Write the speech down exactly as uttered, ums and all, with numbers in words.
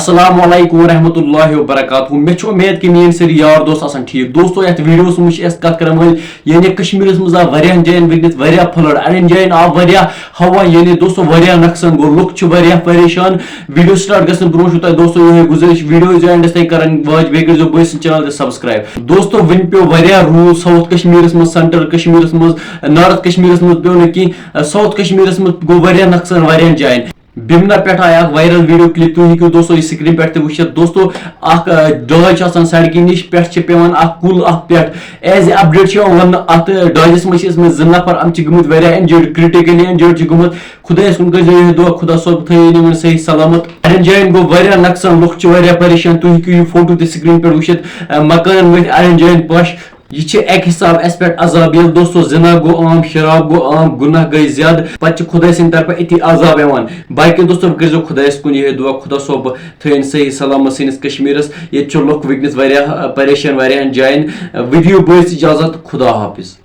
السلام علیکم ورحمۃ اللہ وبرکاتہ۔ مےٚ چھِ اُمید کہِ میٲنۍ سٲری یار دوست آسن ٹھیٖک۔ دوستو، یتھ ویڈیوس منٛز چھِ أسۍ کتھ کران وٲلۍ، یعنی کشمیرس منٛز آو واریاہن جاین وٕنکیٚس واریاہ flood، اڑٮ۪ن جاین آو واریاہ ہوا، یعنی دوستو واریاہ نۄقصان گوٚو، لُکھ چھِ واریاہ پریشان۔ ویڈیو سٹارٹ گژھنہٕ برونٛہہ چھُ تۄہہِ دوستو یِہوٚے گُزٲرِش، ویڈیو ییٖژ اینڈس تام کرن watch، بیٚیہِ کٔرزیو بٲے سٕنٛز channel تہِ subscribe۔ دوستو، وٕنہِ پیوٚو واریاہ روٗد ساوتھ کشمیرس منٛز، سینٹرل کشمیرس منٛز، نارتھ کشمیرس منٛز پیوٚو نہٕ کینٛہہ، ساوتھ کشمیرس منٛز گوٚو واریاہ نۄقصان واریاہن جاین۔ بِمنا پٮ۪ٹھ آیہِ اکھ viral video clip، تُہۍ ہیٚکِو دوستو یہِ screen پٮ۪ٹھ تہِ وٕچھِتھ۔ دوستو، اکھ، آ، ڈاج چھِ آسان سڑکہِ نِش، پٮ۪ٹھ چھِ پٮ۪وان اکھ کُل اکھ پٮ۪ٹھ۔ As a update چھِ یِوان وننہٕ، اتھ، آ، ڈاجس منٛز چھِ ٲسمٕتۍ زٕ نفر، یِم چھِ گٔمٕتۍ واریاہ injured، critically injured چھِ گٔمٕتۍ۔ خدایس کُن کٔرۍزیو یِہوٚے دُعا، خدا صٲب تھٲیِن یِمن صحیح سلامت۔ اڑٮ۪ن جاین گوٚو واریاہ نۄقصان، لُکھ چھِ واریاہ پریشان۔ تُہۍ ہیٚکِو یہِ فوٹو تہِ screen پٮ۪ٹھ وٕچھِتھ، آ، مکانن ؤتھۍ اڑٮ۪ن جاین پش۔ یہِ چھِ اَکہِ حساب اَسہِ پٮ۪ٹھ عذاب، ییٚلہِ دوستو زِنا گوٚو عام، شراب گوٚو عام، گُناہ گٔے زیادٕ، پَتہٕ چھِ خۄداے سٕنٛدِ طرفہٕ أتی عذاب یِوان۔ باقٕے دوستو، کٔرۍزیو خۄدایَس کُن یِہوٚے دُعا، خۄدا صٲب تھٲیِن صحیح سلامت سٲنِس کشمیٖرَس۔ ییٚتہِ چھِ لُکھ وٕنۍکٮ۪نَس واریاہ، آ، پریشان واریاہَن جایَن۔ آ، video بٲیِس اِجازت، خدا حافظ۔